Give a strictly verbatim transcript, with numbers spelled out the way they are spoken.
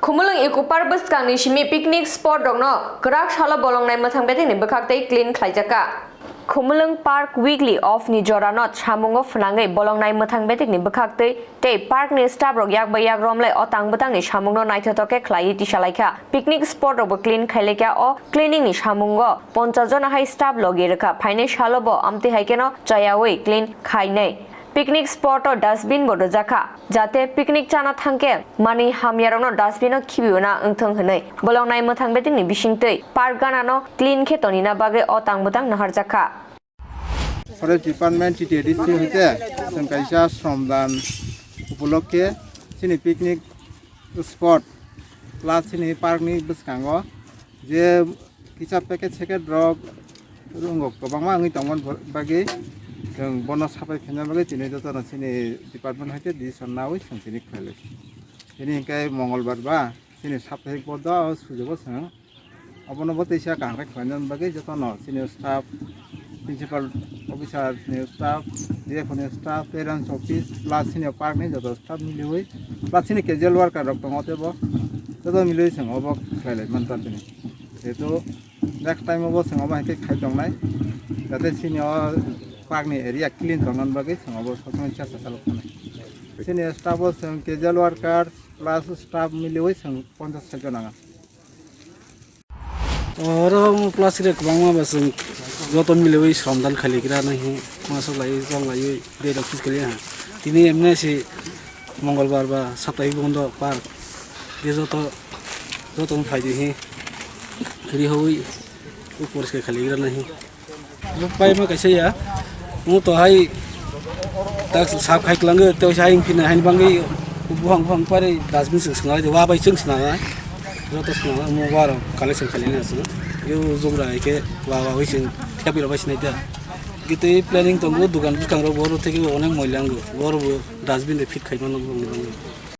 Khumulwng Eco Park bwskangni simi picnic spot rokno kwrak salo bolongnai mwthang bedekni bwkhaktwi clean khlaijakha. Khumulwng Park weekly off ni jorano samungo phwnangwi bolongnai mwthang bedekni bwkhaktwi tei park ni staff rok yak bai yak romlai o tang bwtangni samungno naithotok khe khlaiwi tisalaikha. Picnic spot rokbo clean khailaikha. O cleaning ni samungo ponchas jona hai staff logi rwkha. Phainai salo bo amtwi hai kheno chayawi clean khainai. Picnic spot o dustbin bo rwjakha, jate picnic chana thangkhe manwi hamyarokno dustbin o khibiuna wngthung hwnwi bolongnai mwthang bedekni bisingtwi park ganano clean khe tonina bagwi o tang bwtang naharjakha. Forest Department T T A D C hoite chwng kaisa shramdan upolokhe chini picnic spot plus chini park ni bwskango je kisa packet seket rok rongo kwbangma wngwi tongmani bagwi chwng bono sapai khaina bagwi tini jotono chini department hoite decision nawi chwng tini khlailai. Tini hinkhe Mongolbar ba chini saptahik boddo o sujogo chwng obono bo teisa kaham khe khlaina bagwi jotono chini staff, principal officer ni staff, D F O ni staff, parents office plus chini park ni joto staff miliwi plus chini casual worker rok tongo teibo joto miliwi chwng obo khlailai mantan tini. Jehetu next time o bo chwng obo hai khe khai tongnai, jate chini o park ni area clean tongna bagwi chwng obo sob somoi chesta chalok tongnai. Chini staff o chwng casual workers plus staff miliwi chwng ponchas sai jon nang. Oro plastic rok kwbangma bo chwng joto miliwi sromdan khailaikha nai hi, masok lai, rong laiwi, dei rok pis kaliya. Tini emne si Mongolbar ba saptahik bondo park. Je joto, joto wng phai di hi. Ri hoi, upor se khali gira nahi. Bo pai ma kaisa ya. Mo to hai tak sap khai klang ge, to hai phina hai bang ge, buhang buhang pare dustbin sing sing ai, wa bai sing sing ai. Joto sing ai, mo wa ro kale sing khali na sing. Yo jung ra ke, wa wa wi sing, thep ro bai sing ai da. Gitei planning tongo, dukan bwskang rok bo oro theke onek moila ango. Bo oro bo dustbin de fit khai mano bo.